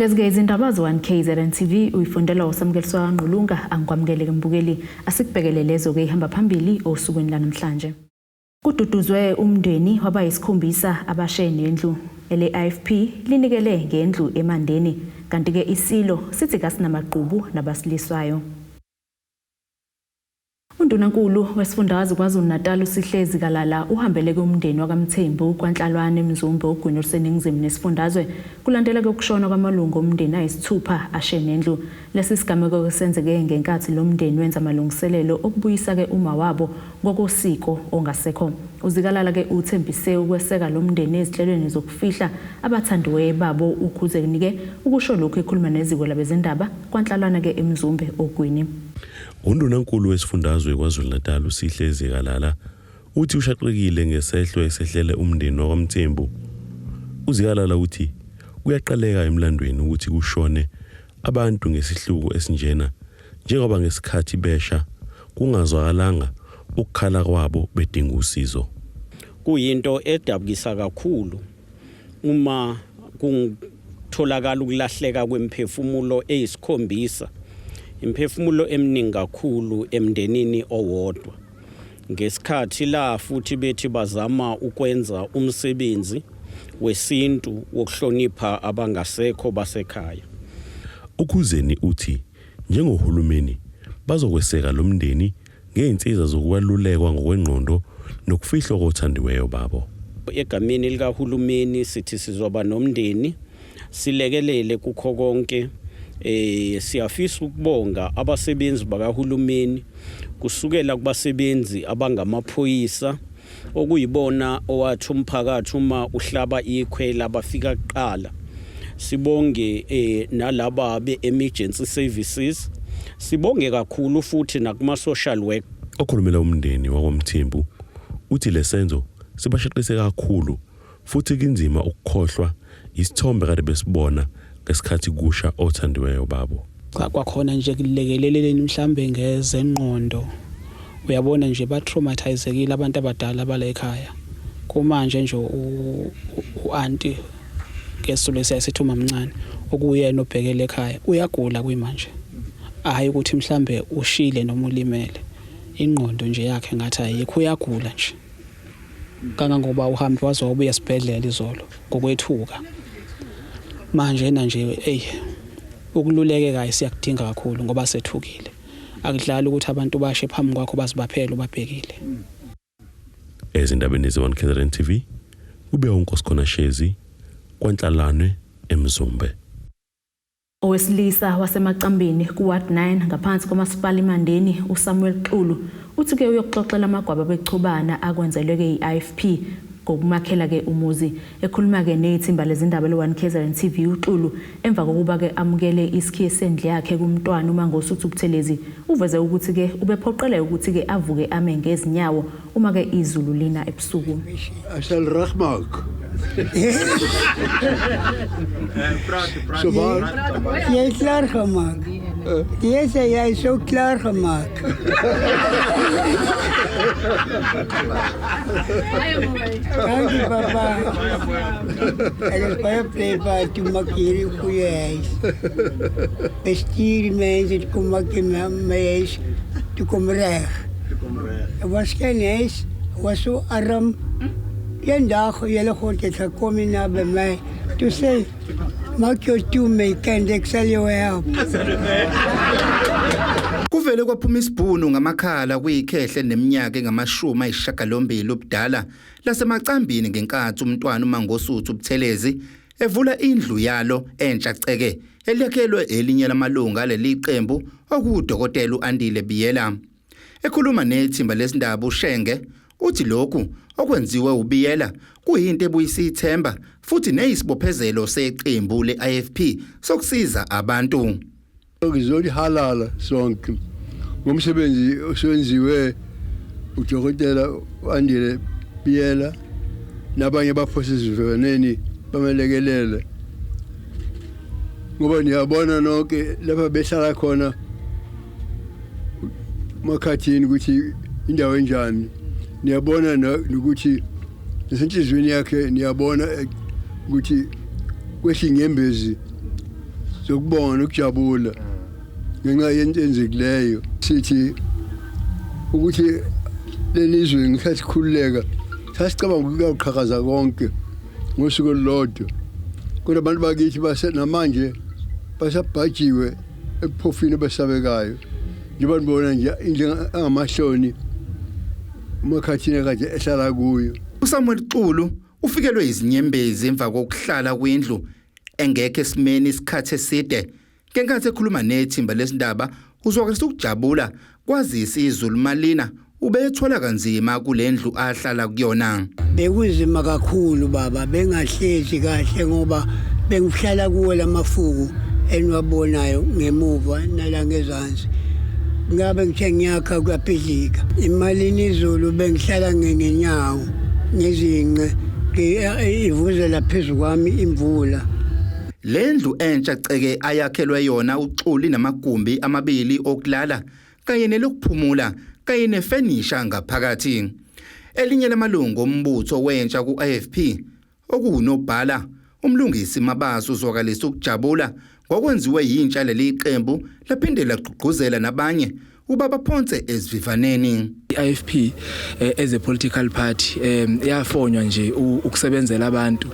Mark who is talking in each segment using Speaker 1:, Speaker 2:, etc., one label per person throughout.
Speaker 1: Lezi-ke izindaba ze-1 KZN TV uyifundelwa uSamukeliswa kaNgqulunga angikwamukele-ke mbukeli asikubhekele lezo-ke ihamba phambili osukwini lanamhlanje. Kududuzwe umndeni wabayisikhombisa abashe nendlu. Ele-IFP linikele ngendlu eMandeni kanti-ke iSilo sithi kasinamagqubu nabasiliswayo. UNdunankulu wesifundazwe KwaZulu-Natal uSihle Zikalala uhambele umndeni wakaMthembu kwaNhlalwane eMzumbe ogwini oluseningizimu nesifundazwe kulandela ukushona kwamalungu omndeni ayisithupha ashe nendlu. Lesi sigameko senzeke ngenkathi lo mndeni wenza amalungiselelo okubuyisa-ke uma wabo ngokosiko ongasekho. UZikalala-ke uthembise ukweseka lo mndeni ezinhlelweni zokufihla abathandiweyo babo uKhuzeni-ke ukusho lokhu ekhuluma neziko labezindaba kwaNhlalwane-ke eMzumbe ogwini.
Speaker 2: UNdunankulu wesifundazwe KwaZulu-Natal uSihle Zikalala uthi ushaqekile ngesehlo esehlele umndeni wakwaMthembu. UZikalala uthi kuyaqaleka emlandweni ukuthi kushone abantu ngesihluku esinjena njengoba ngesikhathi besha kungazwakalanga ukukhala kwabo bedinga usizo.
Speaker 3: Kuyinto edabukisa kakhulu uma kutholakala ukulahleka kwemiphefumulo eyisikhombisa, imiphefumulo eminingi kakhulu emndenini owodwa. Ngesikhathi la futhi bethi bazama ukwenza umsebenzi wesintu wokuhlonipha abangasekho basekhaya.
Speaker 2: UKhuzeni uthi njengohulumeni bazokweseka lo mndeni ngey'nsiza zokwalulekwa ngokwengqondo nokufihlwa kothandiweyo babo.
Speaker 3: Egameni likahulumeni sithi sizoba nomndeni silekelele kukho konke. Siyafisa ukubonga abasebenzi bakahulumeni kusukela kubasebenzi abangamaphoyisa okuyibona owathi umphakathi uma uhlaba ikhwela bafika kuqala. Sibonge nalaba be-emergency services, sibonge kakhulu futhi nakuma-social work.
Speaker 2: Okhulumela umndeni wakwaMthembu uthi lesenzo sibashaqise kakhulu futhi kunzima ukukhohlwa isithombe kade besibona ngesikhathi kusha othandiweyo babo.
Speaker 4: Cha, kwakhona nje kulekeleleni mhlambe ngezengqondo, uyabona nje ba-traumatizekile abantu abadala bala ekhaya. Kumanje nje u-anti ngesizulu esiyaye sithi umamncane okuyena obhekele ekhaya uyagula kuyimanje, hhayi ukuthi mhlambe ushile noma ulimele, ingqondo nje yakhe ngathi ayikho, uyagula nje. Kangangoba uhambe waze wabuya esibhedlela izolo ngokwethuka. Manje na nje eyi ukululekeka siyakudinga kakhulu ngoba sethukile. Akudlali ukuthi abantu bashe phambi kwakho bazibaphele ubabhekile.
Speaker 2: Ezindabeni ze-1 KZN TV kube uNkosikhona Shezi kwaNhlalwane eMzumbe.
Speaker 1: Owesilisa waseMacambini ku-Ward 9 ngaphansi koMasipala iMandeni uSamuel Xulu uthi-ke uyokuxoxela amagwaba bechubana akwenzelwe-ke i-IFP ngokumakhela-ke umuzi. Ekhuluma-ke nethimba lezindaba le-1 KZN TV uXulu emva kokuba-ke amukele isikhiye sendlu yakhe kumntwana uMangosuthu Buthelezi uveze ukuthi-ke ubephoqeleka ukuthi-ke avuke ame ngezinyawo uma-ke izulu lina ebusuku.
Speaker 5: Ek sal regmaak. So waar?
Speaker 6: Jy het klaar gemaak. Jy sê jy is so klaar gemaak. Dankie papa. Ek is baie bly pa toe maak hierdie goeie huis. Bestuur die mense toe kom maak die my huis toe kom reg. Er was geen huis, was so arm. Een dag, julle God het gekom hier na by my. Toe sê, maak jou toe my kind, ek sal jou help.
Speaker 7: Kuvele kwaphuma isibhunu ngamakhala kuyikhehle neminyaka engamashumi ayisishagalombili ubudala laseMacambini ngenkathi umntwana uMangosuthu Buthelezi evula indlu yalo entsha ceke elakhelwe elinye lamalungu aleli qembu okuwudokotela u-Andile Biyela. Ekhuluma nethimba lesindaba uShenge uthi lokhu okwenziwe uBiyela kuyinto ebuyisa ithemba futhi neyisibophezelo seqembu le-IFP sokusiza abantu.
Speaker 5: Ngizolihalala sonke ngomsebenzi osenziwe udokotela u-Andile Biyela nabanye abaphose esivivaneni bamelekelele, ngoba niyabona nonke lapha behlala khona makhathini ukuthi indawo enjani, niyabona nokuthi nasenhliziyweni yakhe niyabona ukuthi kwehla inyembezi zokubonga nokujabula ngenxa yento enzekileyo. Sithi ukuthi lelizwe ngesikhathi sikhululeka sasicabanga ukuyawuqhakaza konke ngosuku olulodwa, kodwa abantu bakithi namanje basabhajiwe ebuphofini obesabekayo. Njengoba nibona nje indlu angamahloni uMakhathini kade ehlala kuyo.
Speaker 7: USamuel Xulu ufikelwe izinyembezi emva kokuhlala kwindlu engekho esimeni isikhathi eside. Ngenkathi ekhuluma nethimba lesindaba uzwakalisa ukujabula kwazise izulu malina ubethola kanzima kulendlu ahlala kuyona.
Speaker 6: Bekunzima kakhulu baba, bengahlezi kahle ngoba bengihlala kuwo lamafuku eniwabonayo ngemuva nala ngezansi. Ngabe ngithe ngiyakha kuyabhidlika. Imalini izulu bengihlala ngenyawo ngezinqe ivuzela phezu kwami imvula.
Speaker 7: Lendlu entsha ceke ayakhelwe yona uXulu namagumbi amabili okulala kanye nelokuphumula kanye nefenisha ngaphakathi. Elinye lamalungu ombutho wentsha ku-IFP okuwunobhala uMlungisi Mabaso uzwakalisa ukujabula ngokwenziwe yintsha leli qembu laphinde lagqugquzela nabanye ubaba phonse esivivaneni.
Speaker 8: I-IFP as a political party iyafonywa nje ukusebenzela abantu.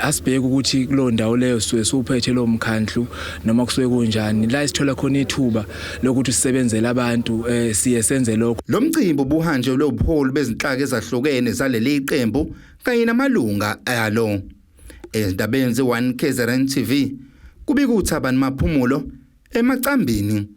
Speaker 8: Asibheke ukuthi kulo ndawo leyo sisuke suphethe lo mkhandlu noma kusuke kunjani la isithola khona ithuba lokuthi sisebenzele abantu, siye senze lokho.
Speaker 7: Lo mcimbi ubuhanjelwe ubuholi bezinhlaka ezahlukene zaleli qembu kanye namalunga alo. Ezindabeni ze-1 KZN TV kubika uThabani Maphumulo eMacambini.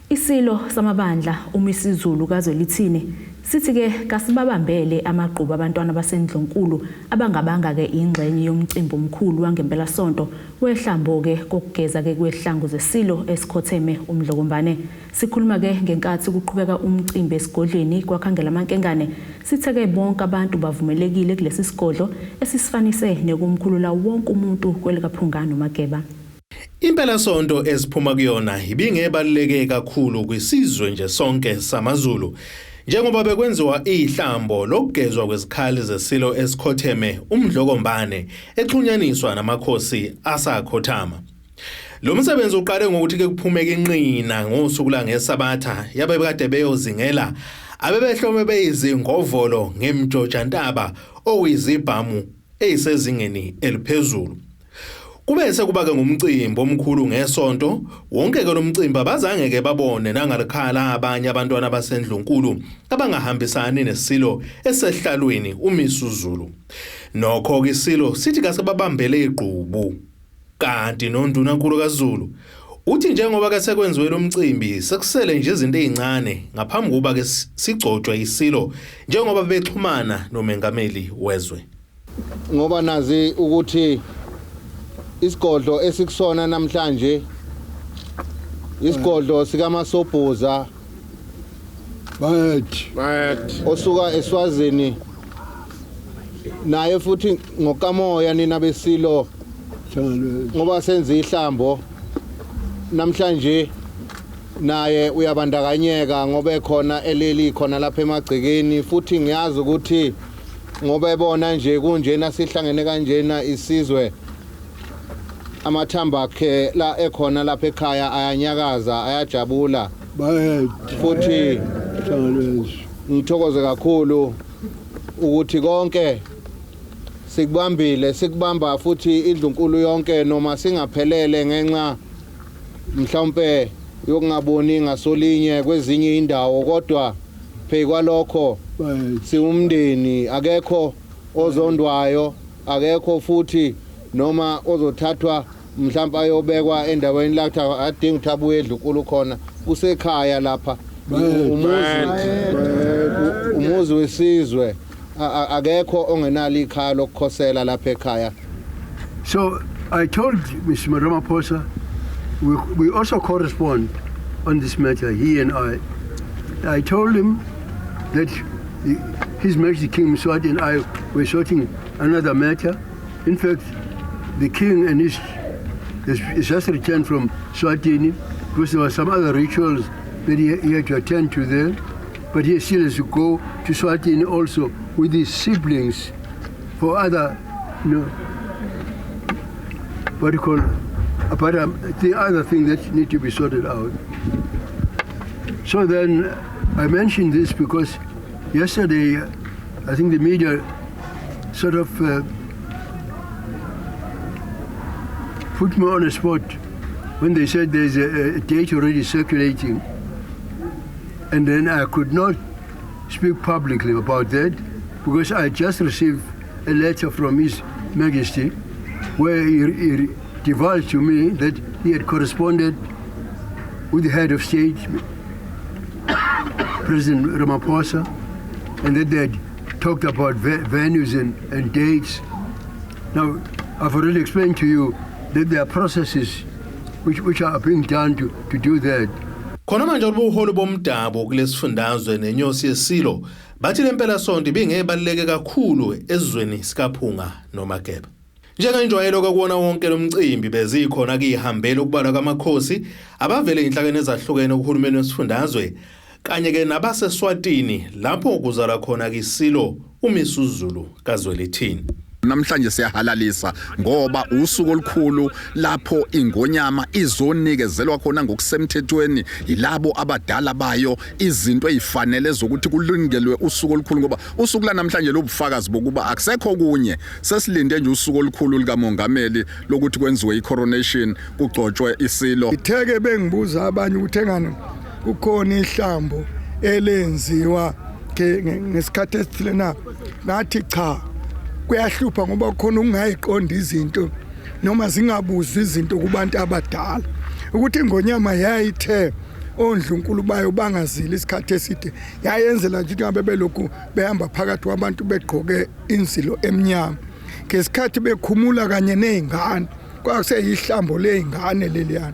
Speaker 1: Isilo samabandla uMisizulu kaZwelithini sithi-ke kasibabambele amagqubu abantwana basendlunkulu abangabanga-ke ingxenye yomcimbi omkhulu wangempelasonto wehlambo-ke kokugeza-ke kwehlangu zesilo esikhotheme uMdlokombane. Sikhuluma-ke ngenkathi kuqhubeka umcimbi esigodlweni kwaKhangela Amankengane. Sithe-ke bonke abantu bavumelekile kulesi sigodlo esisifanise nekumkhulula wonke umuntu kwelikaPhungane uMageba.
Speaker 9: Impela sonto esiphuma kuyona ibingebaluleke kakhulu kwisizwe nje sonke samaZulu, njengoba bekwenziwa ihlambo lokugezwa kwezikhali zesilo esikhotheme uMdlokombane exhunyaniswa namakhosi asakhothama. Lo msebenzi uqale ngokuthi ke kuphumeke inqina ngosuku langeSabatha yabe kade beyozingela abebehlome beyizingovolo ngemjojantaba okuyizibhamu eyisezingeni eliphezulu. Kube sekuba ke ngumcimbi omkhulu ngesonto wonke ke lo mcimbi abazange ke babone nangalikhala abanye abantwana basendlunkulu abangahambisani nesilo esehlalweni uMisuzulu. Nokho ke isilo sithi kasebabambele igqubu. Kanti noNdunankulu kaZulu uthi njengoba ke sekwenziwe lo mcimbi sekusele nje izinto ezincane ngaphambi kuba ke sigcotshwe isilo njengoba bexhumana nomengameli wezwe.
Speaker 10: Ngoba nazi ukuthi isigodlo esikusona namhlanje isigodlo sikaMasobhuza osuka eSwazini, naye futhi ngokamoya nina besilo ngoba senza ihlambo namhlanje naye uyabandakanyeka ngoba ekhona eleli khona lapha emagcekeni. Futhi ngiyazi ukuthi ngoba ebona nje kunjena sihlangene kanjena isizwe, amathamba akhe la ekhona lapha ekhaya ayanyakaza, ayajabula. Futhi ngithokoze kakhulu ukuthi konke sikubambile, sikubamba futhi indlunkulu yonke noma singaphelele ngenxa mhlawumbe yokungaboni ngasolinye kwezinye indawo, kodwa phekwalokho siwumndeni, akekho ozondwayo, akekho futhi noma ozothathwa mhlawumbe ayobekwa endaweni la kuthi adinga ukuthi abuye endlunkulu khona. Kusekhaya lapha, umuzi wesizwe, akekho ongenalo ikhaya lokukhosela lapha ekhaya.
Speaker 5: So I told Mr. Ramaphosa, we also correspond on this matter, he and I. I told him that His Majesty King Mswati and I were sorting another matter. In fact, the king and his just returned from Swatini because there were some other rituals that he had to attend to there. But he still has to go to Swatini also with his siblings for other, you know, what you call But the other thing that need to be sorted out. So then I mentioned this because yesterday I think the media sort of put me on a spot when they said there's a date already circulating. And then I could not speak publicly about that because I just received a letter from His Majesty where he divulged to me that he had corresponded with the head of state, President Ramaphosa, and that they had talked about venues and dates. Now, I've already explained to you that there are processes which are being done to do that.
Speaker 9: Khona manje ubuholi bomdabu kulesifundazwe nenyosi yesilo bathi lempelasonto ibingebaluleke kakhulu esizweni sikaPhunga noMageba. Njengenjwayelo kakuwona wonke lomcimbi bezikhona kuyihambela ukubalwa kwamakhosi abavele inhlakeni ezahlukene kuhulumeni wesifundazwe kanye ke nabaseSwatini lapho kuzalwa khona kisilo uMisuzulu kaZwelithini.
Speaker 11: Namhlanje siyahalalisa ngoba usuku olukhulu lapho ingonyama izonikezelwa khona ngokusemthethweni yilabo abadala bayo, izinto ezifanele zokuthi kulungelwe usuku olukhulu, ngoba usuku lanamhlanje lobufakazi bokuba akusekho kunye, sesilinde nje usuku olukhulu likamongameli lokuthi kwenziwe icoronation, kugcotshwe isilo.
Speaker 12: Itheke bengibuza abanye ukuthi engani kukhona ihlambo elenziwa ngesikhathi esithile na, ngathi cha, kuyahlupha ngoba khona ungayiqonda izinto noma zingabuzwa izinto kubantu abadala. Ukuthi ingonyama yayithe ondlunkulu bayo bangazili isikhathi eside, yayenzela nje ngabe belokhu behamba phakathi kwabantu begqoke inzilo emnyama ngesikhathi bekhumula kanye nezingane, kwakuseyihlambo lezingane leliyana,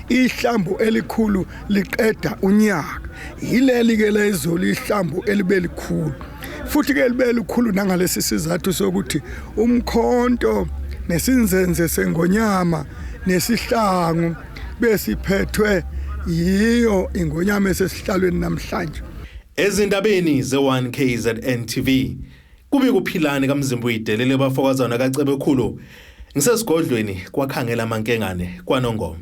Speaker 12: ihlambo elikhulu liqeda unyaka. Yileli ke lezolo ihlambo elibe likhulu, futhi ke libe likhulu nangalesi sizathu sokuthi umkhonto nesinzenze sengonyama nesihlangu besiphethwe yiyo ingonyama esesihlalweni namhlanje.
Speaker 9: Ezindabeni ze-1 KZN TV kubi kuphilani kaMzimba uyidelele bafokazana kaCebekhulu ngisesigodlweni kwakhangela amankengane kwaNongoma.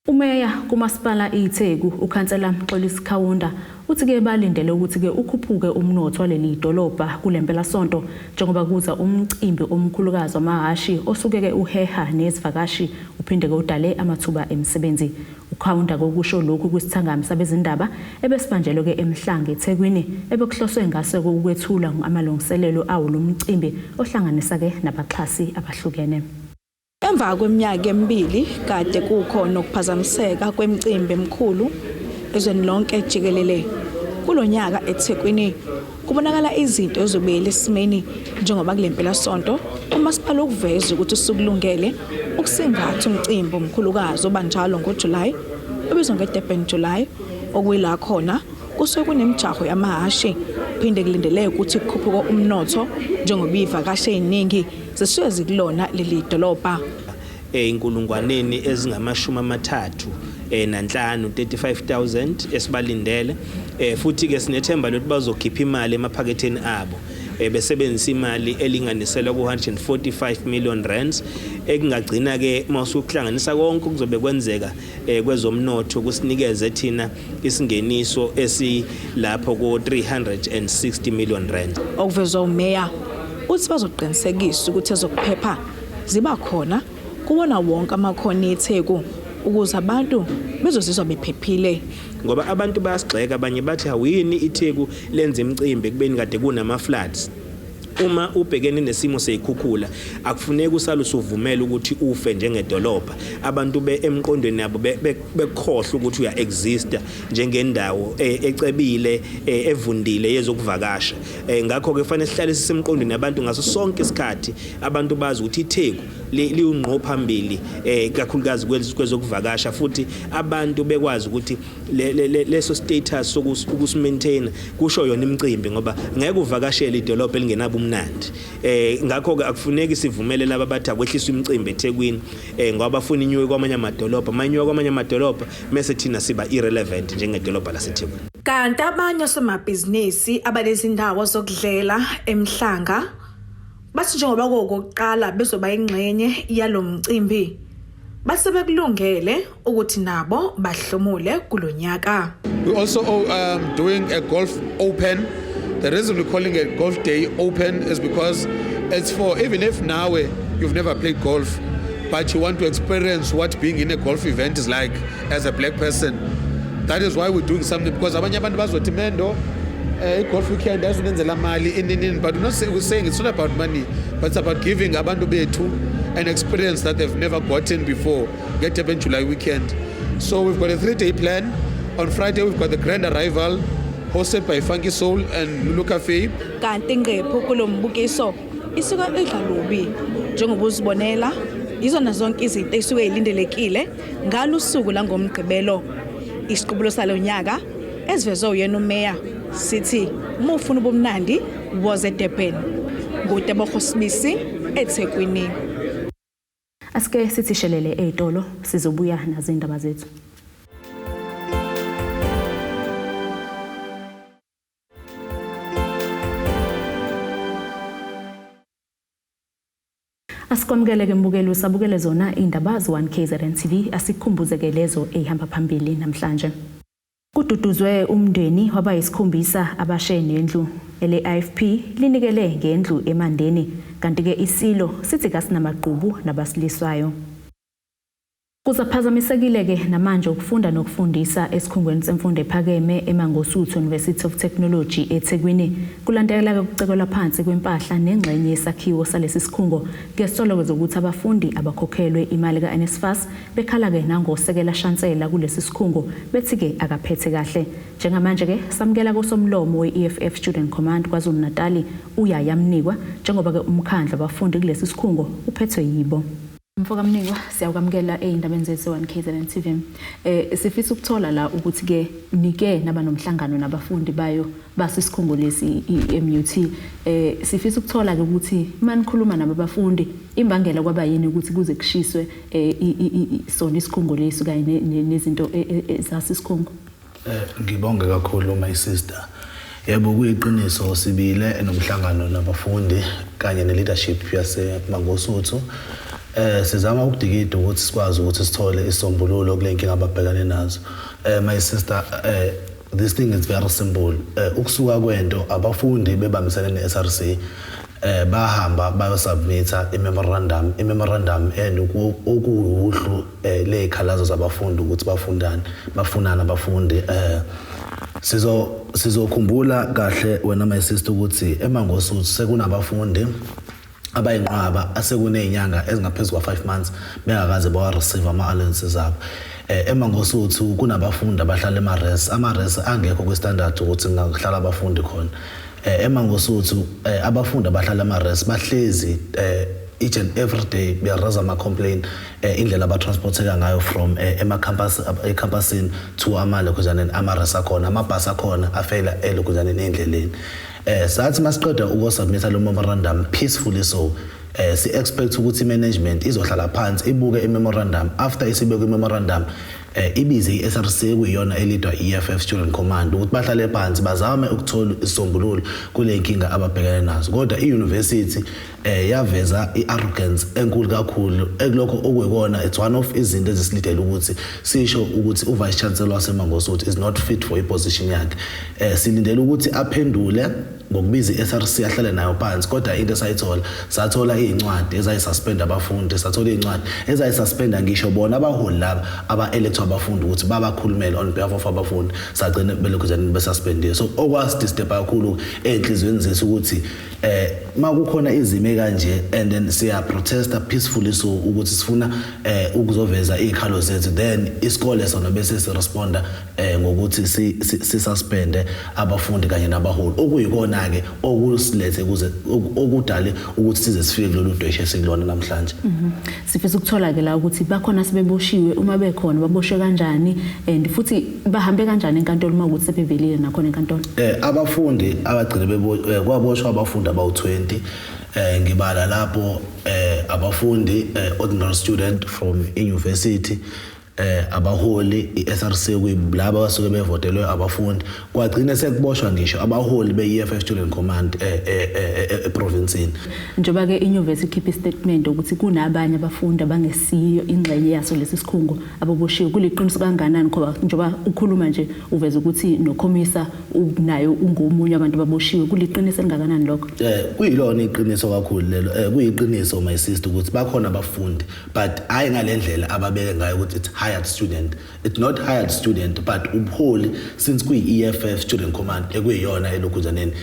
Speaker 1: Umeya kumasipala iTheku ukhansela Mxolisi Kaunda uthi ke balindele ukuthi ke ukhuphuke umnotho waleli dolobha kulempelasonto njengoba kuza umcimbi omkhulukazi wamahhashi osuke ke uheha nezivakashi uphinde ke udale amathuba emisebenzi. UKaunda kokusho lokhu kwisithangami sabezindaba ebesibanjelwe ke eMhlanga eThekwini ebekuhloswe ngaso ukwethula amalungiselelo awo lomcimbi ohlanganisa ke nabaxhasi abahlukene.
Speaker 13: Emva kweminyaka emibili kade kukhona ukuphazamiseka kwemicimbi emikhulu ezweni lonke jikelele, kulonyaka eThekwini kubonakala izinto ezobuyela esimeni njengoba kule mpelasonto umasipala ukuveza ukuthi usukulungele ukusingatha umcimbi omkhulukazi obanjalo ngoJulayi obizwa ngeDurban July, okuyila khona kusuke kunemijaho yamahhashi, phinde kulindeleke ukuthi kukhuphuke umnotho njengoba ivakashi eziningi zisuke zikulona leli dolobha.
Speaker 14: Inkulungwaneni ezingamashumi amathathu nanhlanu, 35,000 esibalindele, futhi ke sinethemba lokuthi bazokhipha imali emaphaketheni abo, besebenzisa imali elinganiselwa ku-145 million rands, ekungagcina ke mawusukuhlanganisa konke kuzobe kwenzeka kwezomnotho kusinikeze thina isingeniso esilapho ko-360 million rand.
Speaker 13: Okuvezwa umeya uthi bazoqinisekisa ukuthi ezokuphepha ziba khona kuwona wonke amakhona eTheku ukuze abantu bezozizwa bephephile.
Speaker 14: Ngoba abantu bayasigxeka, abanye bathi awuyini iTheku lenza imicimbi ekubeni kade kunama-floods. Uma ubhekene nesimo seyikhukhula akufuneki usale usuvumela ukuthi ufe njengedolobha, abantu be emqondweni yabo bekhohlwa ukuthi uya exista njengendawo ecebile, evundile yezokuvakasha. Ngakho ke kufanele sihlale sisemqondweni abantu ngaso sonke isikhathi, abantu bazi ukuthi iTheku liwungqo phambili, kakhulukazi kwezokuvakasha, futhi abantu bekwazi ukuthi leso status sokusimaintain kusho yona imicimbi, ngoba ngeke uvakashele idolobha elingenabo umnandi. Ngakho ke akufuneki sivumele laba bathi akwehliswa imicimbi eThekwini, ngoba bafuna inyuke kwamanye amadolobha, mayinyuka kwamanye amadolobha mase thina siba irrelevant njengedolobha laseThekwini.
Speaker 13: Kanti abanye osomabhizinisi abalezindawo zokudlela eMhlanga bathi njengoba kokokuqala bezoba ingxenye yalo mcimbi. Basebekulungele ukuthi nabo bahlomule kulonyaka.
Speaker 15: We're also doing a golf open. The reason we're calling it Golf Day Open is because it's for even if now you've never played golf, but you want to experience what being in a golf event is like as a black person. That is why we're doing something, because abanye abantu bazothi mendo i-golf weekend azonenzela mali ini ini, but we're not say, we're saying it's not about money, but it's about giving abantu bethu an experience that they've never gotten before. Get Durban July weekend. So we've got a 3-day plan. On Friday we've got the grand arrival hosted by Funky Soul and Lulu Cafe.
Speaker 13: Kanti ingqephu kulombukiso isuka idla lubi njengoba uzibonela izona zonke izinto esuke ilindelekile ngalusuku langomgqibelo. Isiqubulo salonyaka esivezwe uyena umeya sithi uma ufuna ubumnandi woze Durban. NguTebogo Sibisi eThekwini.
Speaker 1: Asike sithi shelele ezitolo, sizobuya nazo indaba zethu. Asikwamukele-ke mbukeli, usabukele zona indaba ze-1 KZN TV. Asikukhumbuzeke lezo ey'hamba phambili namhlanje. Kududuzwe umndeni wabayisikhombisa abashe nendlu. Ele-IFP linikele ngendlu eMandeni, kanti-ke isilo sithi kasinamagqubu nabasiliswayo. Kusaphazamisekile-ke namanje ukufunda nokufundisa esikhungweni semfundo ephakeme eMangosuthu University of Technology eThekwini, kulandela ukucekelwa phansi kwempahla nengxenye yesakhiwo salesi sikhungo ngesisolo zokuthi abafundi abakhokhelwe imali ka-NSFAS bekhala-ke nangosekela shansela kulesi sikhungo bethi-ke akaphethe kahle. Njengamanje-ke samukela kusomlomo we-EFF Student Command KwaZulu-Natali uYaya Mnikwa, njengoba-ke umkhandlu wabafundi kulesi sikhungo uphethwe yibo. Mfoka Mnikwa, siyakwamukela ey'ndabeni zethu 1 KZN TV. Sifisa ukuthola la ukuthi-ke nike naba nomhlangano nabafundi bayo basisikhungo lesi i-MUT. Sifisa ukuthola-ke ukuthi uma nikhuluma nabo abafundi imbangela kwaba yini ukuthi kuze kushiswe sona isikhungo lesi kanye nezinto zasisikhungo.
Speaker 16: Ngibonge kakhulu my sister. Yebo, kuyiqiniso sibile nomhlangano nabafundi kanye ne-leadership yaseMangosuthu. Sizama ukudikida ukuthi sikwazi ukuthi sithole isombululo kule nkinga ababhekane nazo. My sister, this thing is very simple. Ukusuka kwento abafundi bebambisene ne-SRC bahamba bayosubmitha i-memorandum, i-memorandum okuwuhlu ley'khalazo zabafundi ukuthi bafundani, bafunani abafundi. Sizokhumbula kahle wena my sister ukuthi eMangosuthu sekunabafundi abayinqwaba asekuney'nyanga ezingaphezu kwa-5 months bengakaze bawa-receive ama-allowances abo. EMangosuthu kunabafundi abahlala ema-res, ama-res angekho kwi-standard ukuthi kungahlala abafundi khona. EMangosuthu abafundi abahlala ema-res bahlezi each and every day beyaraise ama-complaint indlela abatransporteka ngayo from ema-campus, ecampusini to amalokhuzaneni ama-res akhona, amabhasi akhona afeyila elokhuzaneni endleleni. Sathi masiqeda ukusubmitha lo memorandum peacefully, so si-expect ukuthi i-management izohlala phansi ibuke i-memorandum. After isibeke i-memorandum, ibize i-SRC kuyiyona elidwa i-EFF Student Command ukuthi bahlale phansi bazame ukuthola isisombululo kule nkinga ababhekene nazo. Kodwa i-university yaveza i-arrogance enkulu kakhulu ekulokho okuyikona it's one of izinto ezisilidele ukuthi sisho ukuthi u-vice chancellor waseMangosuthu is not fit for i-position yakhe. Silindele ukuthi aphendule ngokubiza i-SRC ahlale nayo phansi, kodwa into esayithola, sathola iy'ncwadi ezayisuspenda abafundi, sathola iy'ncwadi ezayisuspenda ngisho bona abaholi laba aba-electwa abafundi ukuthi babakhulumele on behalf of abafundi, sagcine belokhuzaneni besuspendiwe. So okwasidisturba kakhulu ey'nhliziyweni zethu ukuthi makukhona izimo kanje and then siya protesta peacefully, so ukuthi sifuna ukuzoveza iy'khalo zethu, then isikole sona bese siresponda ngokuthi sisuspende abafundi kanye nabaholi, okuyikona ke okusilethe kuze okudale ukuthi size sifike kulolu dweshe esikulona namhlanje.
Speaker 1: Sifisa ukuthola ke la ukuthi bakhona sebeboshiwe, uma bekhona baboshwe kanjani and futhi bahambe kanjani enkantolo uma ukuthi sebevelile nakhona enkantolo?
Speaker 16: Abafundi abagcine kwaboshwa abafundi abawu-20, ngibala lapho abafundi ordinary student from university, Abaholi i-SRC kuyilaba abasuke bevotelwe abafundi, kwagcina sekuboshwa ngisho abaholi be-EFF Student Command eprovinsini.
Speaker 1: Njengoba-ke inyuvesi ikhipha istatement ukuthi kunabanye abafundi abangesiyo ingxenye yaso lesi sikhungo ababoshiwe, kuliqiniso kangakanani? Ngoba njengoba ukhuluma nje uveza ukuthi nokhomisa nayo ungomunye wabantu ababoshiwe, kuliqiniso elingakanani lokho?
Speaker 16: Kuyilona iqiniso kakhulu lelo. Kuyiqiniso my sister ukuthi bakhona abafundi, but hayi ngalendlela ababeke ngayo ukuthi it's hired student. It's not hired student, but ubuholi, since kuyi-EFF Student Command ekuyiyona elokhunjaneni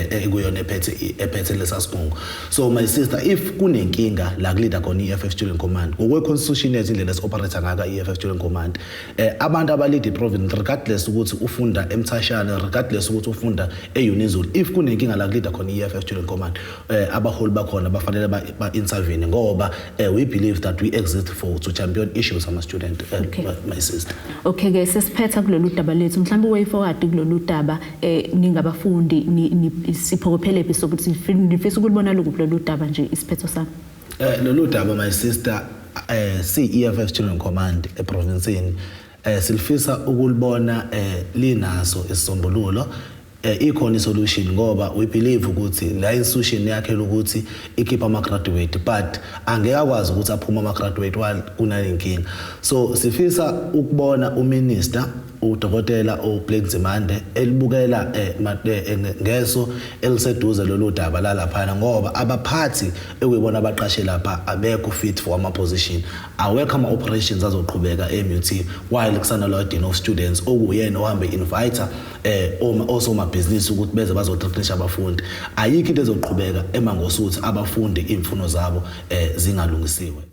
Speaker 16: ekuyona ephethe lesa sikhungo. So my sister, if kunenkinga la kulida khona i-EFF Student Command, ngokwe-constitution yethu, indlela esi-operate ngayo i-EFF Student Command, abantu abalida i-province, regardless ukuthi ufunda eMthashane, regardless ukuthi ufunda e-Unizulu, if kunenkinga la kulida khona i-EFF Student Command, abaholi bakhona bafanele ba-intervene, ngoba we believe that we exist for to champion issues ama-student, my sister.
Speaker 1: Okay ke, sesiphetha kulolu daba lethu. Mhlawumbe way forward kulolu daba, ningabafundi, siphokophelephi sokuthi nifisa ukulibona lokhu kulolu daba nje, isiphetho sami?
Speaker 16: Lolu daba, my sister, si-EFF Student Command eprovinsini, silifisa ukulibona linaso isisombululo, ikhona isolution, ngoba we believe ukuthi la institution yakhela ukuthi ikhipha ama graduate, but angeke akwazi ukuthi aphume ama graduate while kunalenkinga. So sifisa ukubona uminister, udokotela uBlade Nzimande, elibukela ngeso eliseduze lolu daba lalaphana, ngoba abaphathi ekuyibona abaqashe lapha abekho fit for ama position, awekho ama operations azoqhubeka e-MUT while kusanalo dean of students okuyena ohambe invite osomabhizinisi ukuthi beze bazoqeqesha abafundi. Ayikho into ezoqhubeka eMangosuthu abafundi imfuno zabo zingalungisiwe.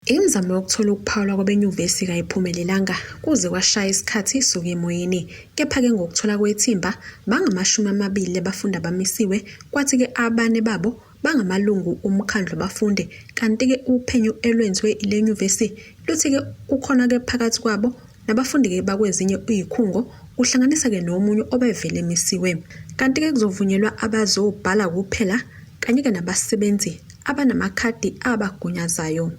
Speaker 17: Imizamo yokuthola ukuphawula kwabenyuvesi kayiphumelelanga kuze kwashaya isikhathi isuke emoyeni. Kepha-ke ngokuthola kwethimba, bangama-20 abafundi abamisiwe, kwathi-ke abane babo bangamalungu omkhandlu wabafundi. Kanti-ke uphenyo elwenziwe ile nyuvesi luthi-ke kukhona-ke phakathi kwabo nabafundi-ke bakwezinye iy'khungo, kuhlanganisa-ke nomunye obevele emisiwe. Kanti-ke kuzovunyelwa abazobhala kuphela kanye-ke nabasebenzi abanamakhadi abagunyazayo.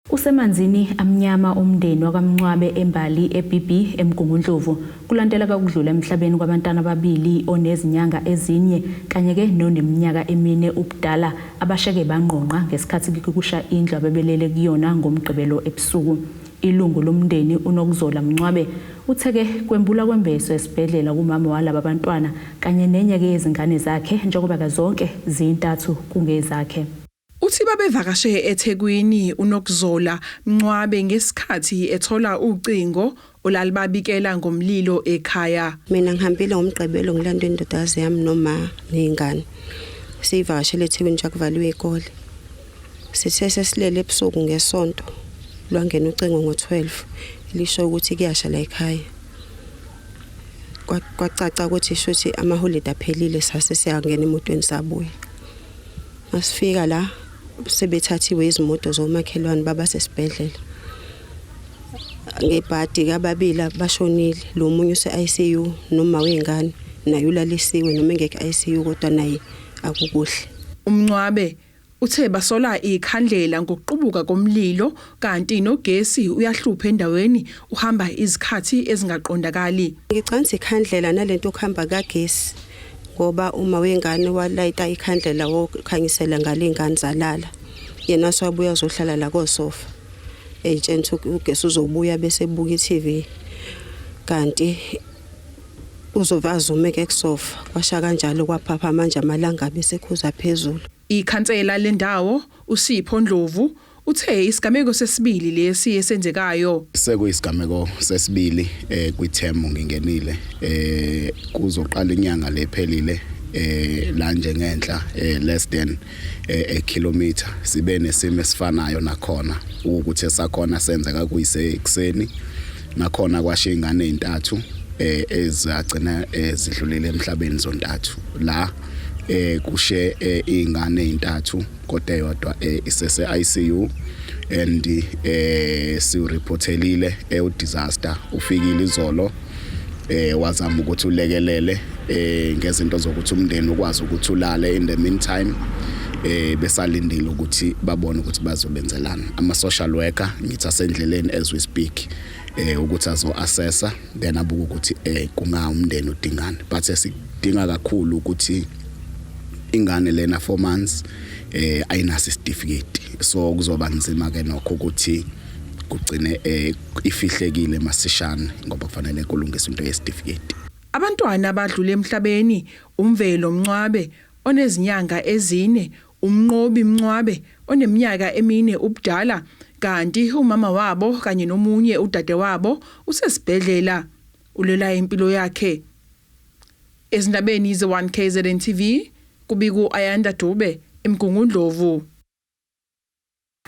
Speaker 1: Usemanzini amnyama umndeni wakaMncwabe eMbali eBB eMgungundlovu kulandela ukudlula emhlabeni kwabantwana ababili, onezinyanga ezinye kanye-ke noneminyaka 4 ubudala, abasheke bangqongqa ngesikhathi kusha indlu abebelele kuyona ngoMgqibelo ebusuku. Ilungu lomndeni uNokuzola Mncwabe utheke kwembula kwembeso esibhedlela kumama walaba bantwana kanye nenye-ke yezingane zakhe, njengoba zonke zintathu kungezakhe.
Speaker 18: Uthi babevakashe eThekwini uNokuzola Mncwabe ngesikhathi ethola ucingo olalibabikela ngomlilo ekhaya.
Speaker 19: Mina ngihambile ngoMgqibelo, ngilandwe indodakazi yami noma nezingane. Siyivakashele eThekwini nje kuvaliwe ikole. Sithe sesilele ebusuku ngesonto, lwangena ucingo ngo-12 lisho ukuthi kuyasha la ekhaya. Kwacaca ukuthi shuthi amaholide aphelile, sase siyangena emotweni sabuya. Masifika la sebethathiwe izimoto zomakhelwane babasesibhedlela. Ngebhadi kababili bashonile, lo munye use-ICU, noma wengane naye ulalisiwe, noma engekho ICU kodwa naye akukuhle.
Speaker 18: Umncwabe uthe basola ikhandlela ngokuqubuka komlilo, kanti nogesi uyahlupha endaweni, uhamba izikhathi ezingaqondakali.
Speaker 19: Ngicabanga ikhandlela nalento okuhamba kagesi, ngoba uma wengane walayita ikhandlela wokhanyisela ngale, ingane zalala, yena wabuya uzohlala la kosofa eyitshela ukuthi ugesi uzobuya bese ebuka i-TV, kanti uzova azumeke kusofa, kwasha kanjalo, kwaphapha manje amalangabi esekhuza phezulu.
Speaker 18: Ikhansela lendawo uSipho Ndlovu uthe isigameko sesibili lesi esenzekayo.
Speaker 20: Sekuyisigameko sesibili kwithemu ngingenile, kuzoqala inyanga lephelile, la nje ngenhla, less than a kilometer, sibe nesimo esifanayo nakhona, ukuthi esakhona senzeka kuyise ekseni, nakhona kwasha ingane ezintathu ezagcina ezidlulile emhlabeni zontathu. La kushe ingane ezintathu, kodwa eyodwa isese ICU, and sireportelile disaster ufikile izolo, wazama ukuthi ulekelele ngezinto zokuthi umndeni ukwazi ukuthi ulale in the meantime. Besalindile ukuthi babone ukuthi bazobenzelana ama social worker, ngithi asendleleni as we speak, ukuthi azo assessa, then abuka ukuthi kunga umndeni udingani, but esidinga kakhulu ukuthi ingane lena 4 months ayinaso certificate, so kuzoba nzima ke nokho ukuthi kugcine ifihlekile masishane, ngoba kufanele kulungiswe into yecertificate.
Speaker 18: Abantwana abadlule emhlabeni: uMvelo Mncwabe onezinyanga 4, uMnqobi Mncwabe oneminyaka 4 ubudala, kanti umama wabo kanye nomunye udadewabo usesibhedlela ulela impilo yakhe. Ezindabeni ze-1 KZN TV, kubiku Ayanda Dube, eMgungundlovu.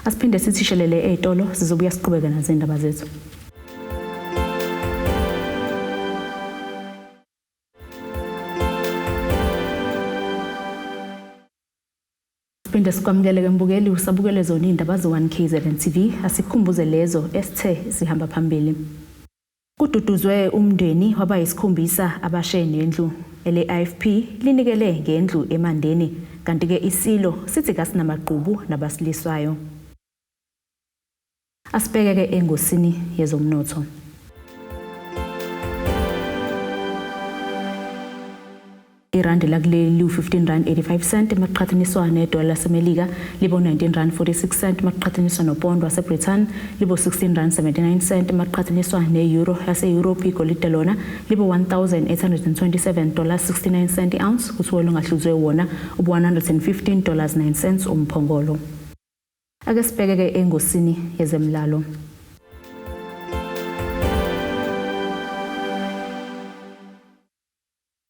Speaker 1: Asiphinde sithi shelele ey'tolo, sizobuya siqhubeke nazo iy'ndaba zethu. Siphinde sikwamukele-ke mbukeli, usabukele zona iy'ndaba ze-1 KZN TV. Asikukhumbuze lezo esithe zihamba phambili. Kududuzwe umndeni wabayisikhombisa abashe nendlu. Ele-IFP linikele ngendlu eMandeni, kanti-ke isilo sithi kasinamagqubu nabasiliswayo. Asibheke-ke engosini yezomnotho. Irandi lakuleli liwu-15 rand 85 cent maqhathaniswa nedola laseMelika, libo 19 rand 46 cent maqhathaniswa nopondo waseBritain, libo 16 rand 79 cent maqhathaniswa ne-euro yase-Europe. Igolide lona libo $1827.69 cent i-ounce, kuthiwa olungahluzwe wona ubu $115.09 umphongolo. Ake sibheke-ke engosini yezemidlalo.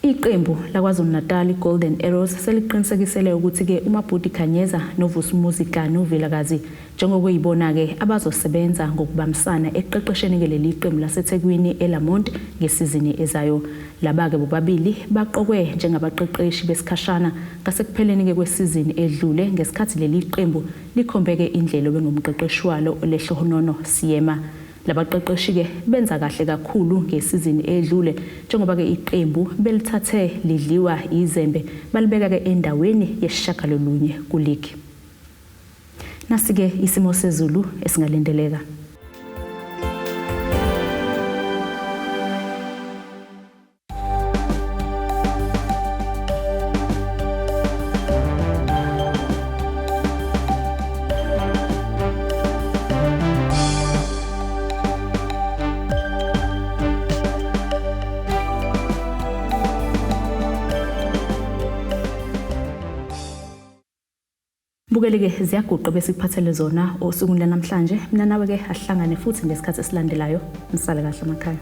Speaker 1: Iqembu laKwaZulu-Natal i-Golden Arrows seliqinisekisele ukuthi-ke uMabhudi Khanyeza noVusumuzi Kanu Vilakazi njengokuyibona-ke abazosebenza ngokubambisana ekuqeqesheni-ke leli qembu laseThekwini eLamont ngesizini ezayo. Laba-ke bobabili baqokwe njengabaqeqeshi besikhashana ngasekupheleni-ke kwesizini edlule, ngesikhathi leli qembu likhombeke indlela obengumqeqeshi walo Lehlohonono Seema. Labaqeqeshi-ke benza kahle kakhulu ngesizini edlule, njengoba-ke iqembu belithathe lidliwa izembe balibeka-ke endaweni yesishiyagalolunye kuligi. Nasi-ke isimo sezulu esingalindeleka. Bukeli-ke, ziyaguqa besikuphathele zona osukwini lanamhlanje. Mina nawe-ke ahlangane futhi ngesikhathi esilandelayo. Nisale kahle emakhaya.